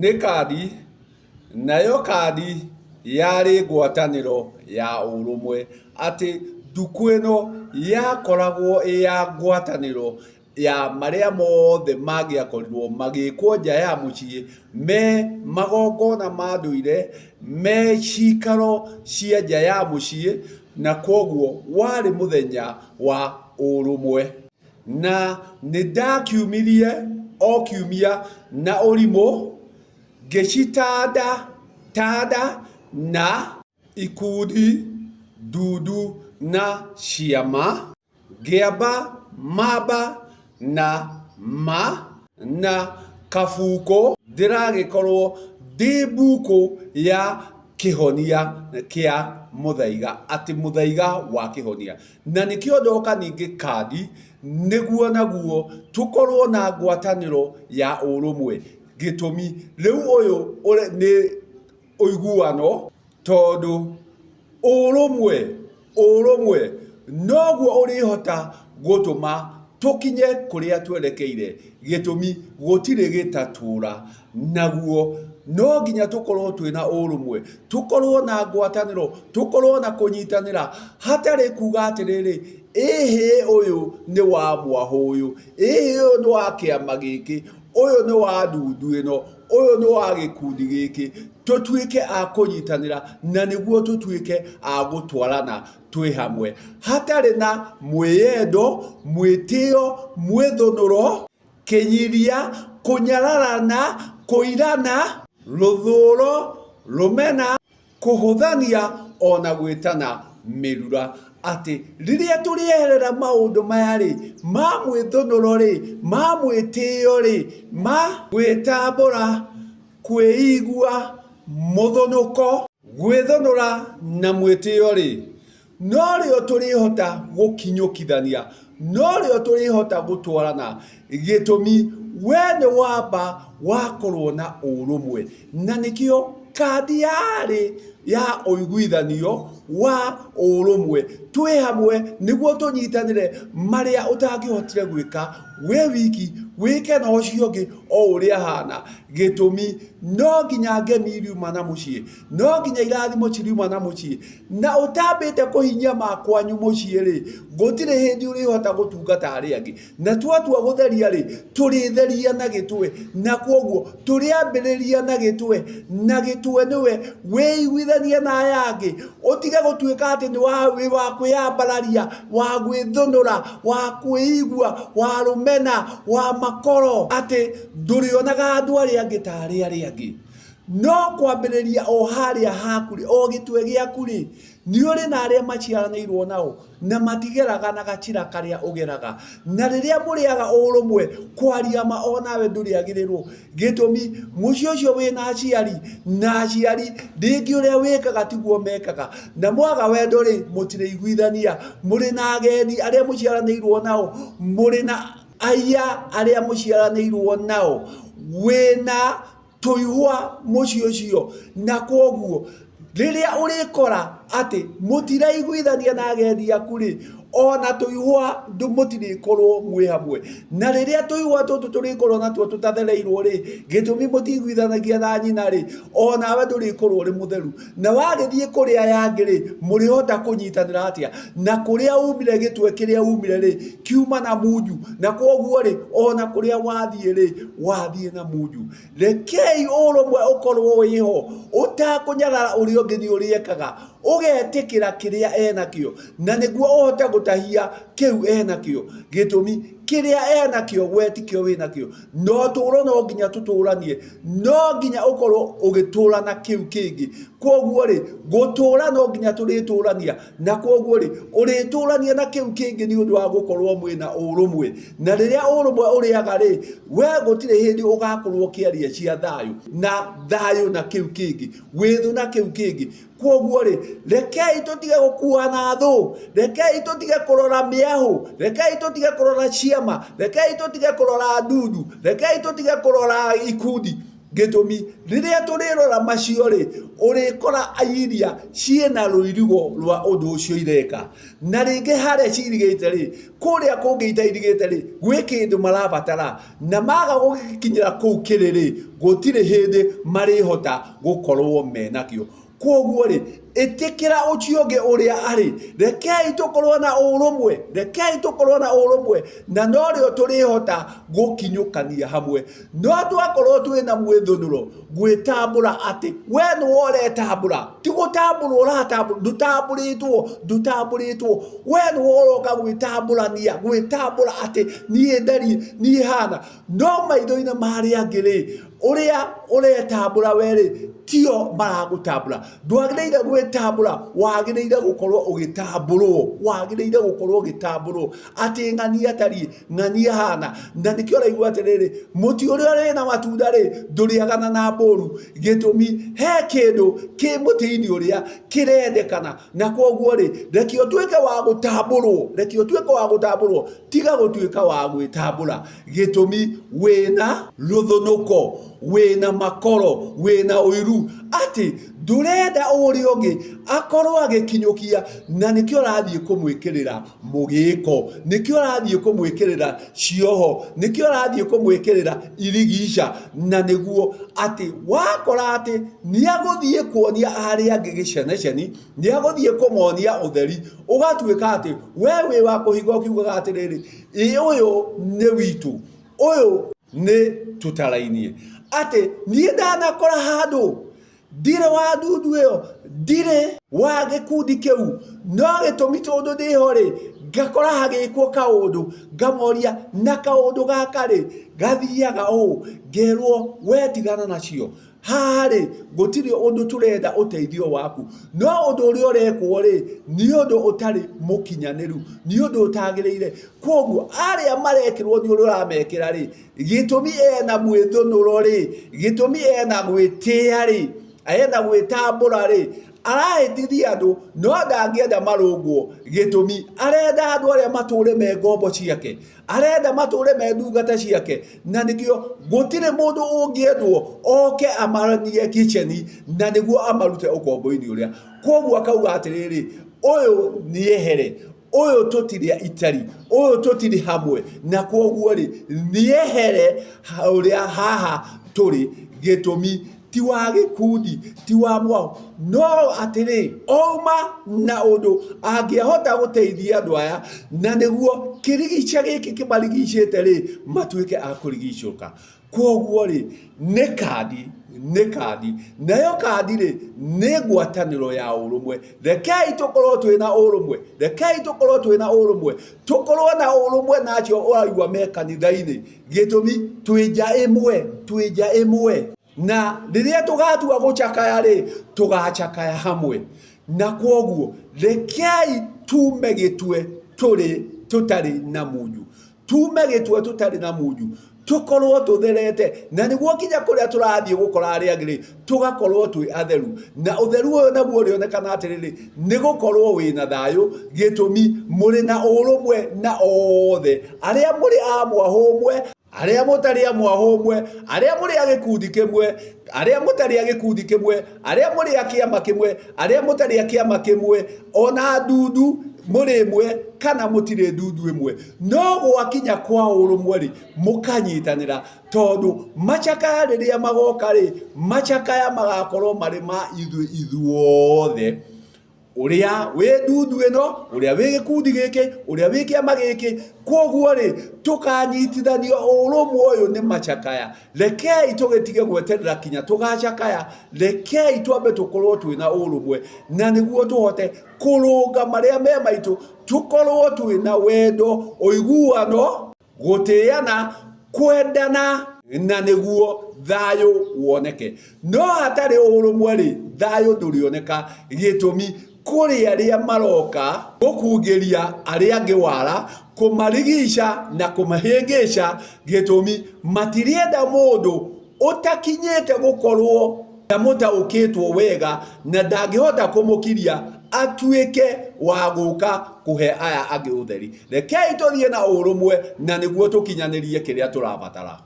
Nĩ kandi, nayo kandi yarĩ ngwatanĩro ya ũrũmwe, atĩ ndukũ ĩno yakoragwo ĩ ya ngwatanĩro ya marĩa mothe mangĩakorirwo magĩkwo nja ya mũciĩ, me magongona ma ndũire, me cikaro cia nja ya mũciĩ, na kwoguo warĩ mũthenya wa ũrũmwe. Na nĩ ndakiumirie o kiumia na ũrimũ, ngĩcitanda tanda na. Ikundi, ndundu na ciama. Ngĩamba mamba na ma na kabukũ. Ndĩragĩkorwo ndĩ mbukũ ya kĩhonia kĩa mũthaiga, atĩ mũthaiga wa kĩhonia. Na nĩkĩo ndoka ningĩ kandi, nĩguo naguo tũkorwo na ngwatanĩro ya ũrũmwe. Gĩtũmi, rĩu ũyũ nĩ ũiguano, tondũ ũrũmwe, ũrũmwe noguo ũrĩhota gũtũma tũkinye kũrĩa twerekeire. Gĩtũmi, gũtirĩ gĩtatũra. Naguo no nginya tũkorwo twĩna ũrũmwe, tũkorwo na ngwatanĩro, tũkorwo na kũnyitanĩra, hatarĩ kuga atĩrĩrĩ, ĩhĩ ũyũ nĩ wa mwahũ ũyũ, ĩhĩ ũyũ nĩ wa kĩama gĩkĩ, ũyũ nĩ wa ndundu ĩno, ũyũ nĩ wa gĩkundi gĩkĩ, tũtuĩke a kũnyitanĩra na nĩguo tũtuĩke a gũtwarana twĩ hamwe, hatarĩ na mwĩyendo, mwĩtĩo, mwĩthũnũro, kĩnyiria, kũnyararana, kũirana, rũthũũro, rũmena, kũhũthania ona gwĩtana mĩrura. Atĩ rĩrĩa tũrĩeherera maũndũ maya-rĩ, ma mwĩthũnũro-rĩ, ma mwĩtĩo-rĩ, ma gwĩtambũra, kwĩigua, mũthũnũko, gwĩthũnũra na mwĩtĩo-rĩ, Norĩo tũrĩhota gũkinyũkithania, norĩo tũrĩhota gũtwarana. Gĩtũmi, we nĩ wamba wakorwo na ũrũmwe. Na nĩkĩo kandi yarĩ ya ũiguithanio wa ũrũmwe. Twĩ hamwe nĩguo tũnyitanĩre marĩa ũtangĩhotire gwĩka wĩ wiki, wĩke na ũcio ũngĩ o ũrĩa ahana. Gĩtũmi, no nginya ngemi iriuma na mũciĩ, no nginya irathimo ciriuma na mũciĩ. Na ũtambĩte kũhinyia ma kwanyu mũciĩ-rĩ, gũtirĩ hĩndĩ ũrĩhota gũtungata arĩa angĩ. Na twatua gũtheria-rĩ, tũrĩtheria na gĩtwe. Na kwoguo tũrĩambĩrĩria na gĩtwe, na gĩtwe nĩwe wĩiguithanie na aya angĩ, ũtige gũtuĩka atĩ nĩ wĩ wa kwĩyambararia, wa gwĩthũnũra, wa kwĩigua, wa rũmena, wa makoro, atĩ ndũrĩonaga andũ arĩa angĩ tarĩ arĩa angĩ. No kwambĩrĩria o harĩa haku-rĩ, o gĩtwe gĩaku-rĩ, nĩ ũrĩ na arĩa maciaranĩirwo nao, na matigeraga na gacĩra karĩa ũgeraga. Na rĩrĩa mũrĩaga ũrũmwe, kwaria ma o nawe ndũrĩagĩrĩrwo. Gĩtũmi, mũciĩ ũcio wĩna aciari, na aciari rĩngĩ ũrĩa wĩkaga tiguo mekaga. Na mwaga wendo-rĩ, mũtirĩiguithania. Mũrĩ na agendi arĩa mũciaranĩirwo nao, mũrĩ na aiya arĩa mũciaranĩirwo nao, wĩna tũihwa mũciĩ ũcio na kwoguo rĩrĩa ũrĩkora atĩ mũtiraiguithania na agendi aku rĩ, ona tũihwa mũtirĩkorwo mwĩ hamwe. Na rĩrĩa tũihwa tũtũ tũrĩkorwo natuo tũtathereirwo rĩ, gĩtũmi mũtiiguithanagia na nyina rĩ, onawe ndũrĩkorwo ũrĩ mũtheru. Na wagĩthiĩ kũrĩ aya angĩ rĩ, mũrĩhota kũnyitanĩra atĩa? Na kũrĩa umire gĩtwe kĩrĩa umire rĩ, kiuma na munju. Na kwoguo rĩ, ona kũrĩa wathiĩ rĩ, wathiĩ na munju. Rekei ũrũmwe ũkorwo wĩho, ũtakũnyarara ũrĩa ũngĩ nĩ ũrĩa ekaga, ũgetĩkĩra kĩrĩa enakĩo, na nĩguo ũhote gũtahia kĩu enakĩo. Gĩtũmi, kĩrĩa enakĩo we tikĩo wĩnakĩo. Na ũtũũro no nginya tũtũranie, no nginya ũkorwo ũgĩtũra na kĩu kĩngĩ. Kwoguo rĩ, gũtũra no nginya tũrĩtũrania, na kwoguo rĩ, ũrĩtũrania na kĩu kĩngĩ nĩ ũndũ wa gũkorwo mwĩna ũrũmwe. Na rĩrĩa ũrũmwe ũrĩaga rĩ, we gũtirĩ hĩndĩ ũgakorwo ũkĩaria cia thayũ na thayũ na kĩu kĩngĩ, wĩthũ na kĩu kĩngĩ. Kwoguo rĩ, rekei tũtige gũkuana thũ, rekei tũtige kũrora mĩahũ, rekei tũtige kũrora ciama, rekei tũtige kũrora ndundu, rekei tũtige kũrora ikundi. Gĩtũmi, rĩrĩa tũrĩrora macio rĩ, ũrĩkora iria ciĩna rũirigo rwa ũndũ ũcio ireka. Na rĩngĩ harĩa cirigĩte rĩ, kũrĩa kũngĩ itairigĩte rĩ, gwĩ kĩndũ marabatara. Na maga gũgĩkinyĩra kũu kĩrĩ rĩ, gũtirĩ hĩndĩ marĩhota gũkorwo menakĩo. Kwoguo rĩ, ĩtĩkĩra ũcio ũngĩ ũrĩa arĩ. Rekei tũkorwo na ũrũmwe, rekei tũkorwo na ũrũmwe, na norĩo tũrĩhota gũkinyũkania hamwe. No twakorwo twĩ na mwĩthũnũro, gwĩtambũra atĩ we nĩwe ũretambũra, ti gũtambũrwo ũratambũrwo, ndũtambũrĩtwo, ndũtambũrĩtwo, we nĩwe ũroka gwĩtambũrania, gwĩtambũra atĩ niĩ ndariĩ, niĩ hana. No maitho-inĩ ma arĩa angĩ rĩ, ũrĩa ũretambũra we rĩ, tio maragũtambũra. Ndwagĩrĩire gwĩtambũra, wagĩrĩire gũkorwo ũgĩtambũrwo, wagĩrĩire gũkorwo ũgĩtambũrwo atĩ ng'ania atariĩ, ng'ania ahana. Na nĩkĩo ũraigua atĩrĩrĩ, mũtĩ ũrĩa ũrĩ na matunda rĩ, ndũrĩagana na mbũru. Gĩtũmi, he kĩndũ kĩ mũtĩ-inĩ ũrĩa kĩrendekana, na koguo rĩ, reke ũtuĩke wa gũtambũrwo, reke ũtuĩke wa gũtambũrwo, tiga gũtuĩka wa gwĩtambũra. Gĩtũmi, wĩna rũthũnũko, wĩna makoro, wĩna ũiru, atĩ ndũrenda ũrĩa ũngĩ akorwo agĩkinyũkia, na nĩkĩo ũrathiĩ kũmwĩkĩrĩra mũgĩko, nĩkĩo ũrathiĩ kũmwĩkĩrĩra cioho, nĩkĩo ũrathiĩ kũmwĩkĩrĩra irigica, na nĩguo atĩ wakora atĩ nĩagũthiĩ kuonia arĩa angĩ gĩceneceni, nĩagũthiĩ kũmonia ũtheri, ũgatuĩka atĩ we wĩ wa kũhinga ũkiugaga atĩrĩrĩ, ĩ ũyũ nĩ witũ, ũyũ nĩ tũtarainie, atĩ niĩ ndanakora handũ ndirĩ wa ndundu ĩyo, ndirĩ wa gĩkundi kĩu, no gĩtũmi tondũ ndĩho rĩ, ngakora hagĩkwo kaũndũ, ngamoria na kaũndũ gaka rĩ, gathiaga ũũ, ngerwo we tigana nacio, haha rĩ, gũtirĩ ũndũ tũrenda ũteithio waku, no ũndũ ũrĩa ũrekwo rĩ, nĩ ũndũ ũtarĩ mũkinyanĩru, nĩ ũndũ ũtagĩrĩire. Koguo arĩa marekĩrwo nĩ ũrĩa ũramekĩra rĩ, gĩtũmi ena mwĩthũnũro rĩ, gĩtũmi ena gwĩtĩa rĩ, ena gwĩtambũra rĩ, arahĩtithia andũ no ndangĩenda marũngwo. Gĩtũmi arenda andũ arĩa matũre me ngombo ciake, arenda matũre me ndungata ciake, na nĩkĩo gũtirĩ mũndũ ũngĩendwo oke amaranie kĩcheni na nĩguo amarute ũkombo-inĩ ũrĩa. Koguo akauga atĩrĩrĩ, ũyũ nĩehere, ũyũ tũtirĩ itari, ũyũ tũtirĩ hamwe, na kwoguo rĩ, nĩehere ũrĩa haha tũrĩ. Gĩtũmi ti wa gĩkundi, ti wa mwao, no atĩrĩ, ouma na ũndũ angĩhota gũteithia andũ aya, na nĩguo kĩrigica gĩkĩ kĩmarigicĩte rĩ, matuĩke a kũrigicũka. Kwoguo rĩ, nĩ kandi, nĩ kandi, nayo kandi rĩ, nĩ ngwatanĩro ya ũrũmwe. Rekei tũkorwo twĩna ũrũmwe, rekei tũkorwo twĩna ũrũmwe, tũkorwo na ũrũmwe na acio ũraigua me kanitha-inĩ. Gĩtũmi, twĩ nja ĩmwe, twĩ nja ĩmwe. Na rĩrĩa tũgatua gũcakaya rĩ, tũgacakaya hamwe. Na kwoguo, rekei tume gĩtwe tũrĩ tũtarĩ na munyu. Tume gĩtwe tũtarĩ na munyu, tũkorwo tũtherete, na nĩguo nginya kũrĩa tũrathiĩ gũkora arĩa angĩ rĩ, tũgakorwo twĩ atheru. Na ũtheru ũyũ naguo ũrĩonekana atĩrĩrĩ, nĩ gũkorwo wĩna thayũ, gĩtũmi mũrĩ na ũrũmwe na othe arĩa mũrĩ a mwahũ ũmwe, arĩa mũtarĩ a mwahũ ũmwe, arĩa mũrĩ a gĩkundi kĩmwe, arĩa mũtarĩ a gĩkundi kĩmwe, arĩa mũrĩ a kĩama kĩmwe, arĩa mũtarĩ a kĩama kĩmwe, ona ndundu mũrĩ ĩmwe kana mũtirĩ ndundu ĩmwe. No gwakinya kwa ũrũmwe rĩ, mũkanyitanĩra, tondũ macakaya rĩrĩa magoka rĩ, macakaya magakorwo marĩ ma ithuĩ ithuothe. Ũrĩa wĩ ndundu ĩno, ũrĩa wĩ gĩkundi gĩkĩ, ũrĩa wĩ kĩama gĩkĩ. Koguo rĩ, tũkanyitithanio ũrũmwe ũyũ nĩ macakaya. Rekei tũgĩtige gweterera kinya tũgacakaya, rekei twambe tũkorwo twĩna ũrũmwe, na nĩguo tũhote kũrũnga marĩa me maitũ, tũkorwo twĩna wendo, ũiguano, gũtĩana, kwendana, na nĩguo thayũ woneke. No hatarĩ ũrũmwe rĩ, thayũ ndũrĩoneka. Gĩtũmi, kũrĩ arĩa maroka gũkungĩria arĩa angĩ wara, kũmarigica na kũmahĩngĩca. Gĩtũmi, matirĩenda mũndũ ũtakinyĩte gũkorwo ndamũtaũkĩtwo wega na ndangĩhota kũmũkiria atuĩke wa gũka kũhe aya angĩ ũtheri. Rekei tũthiĩ na ũrũmwe na nĩguo tũkinyanĩrie kĩrĩa tũrabatara.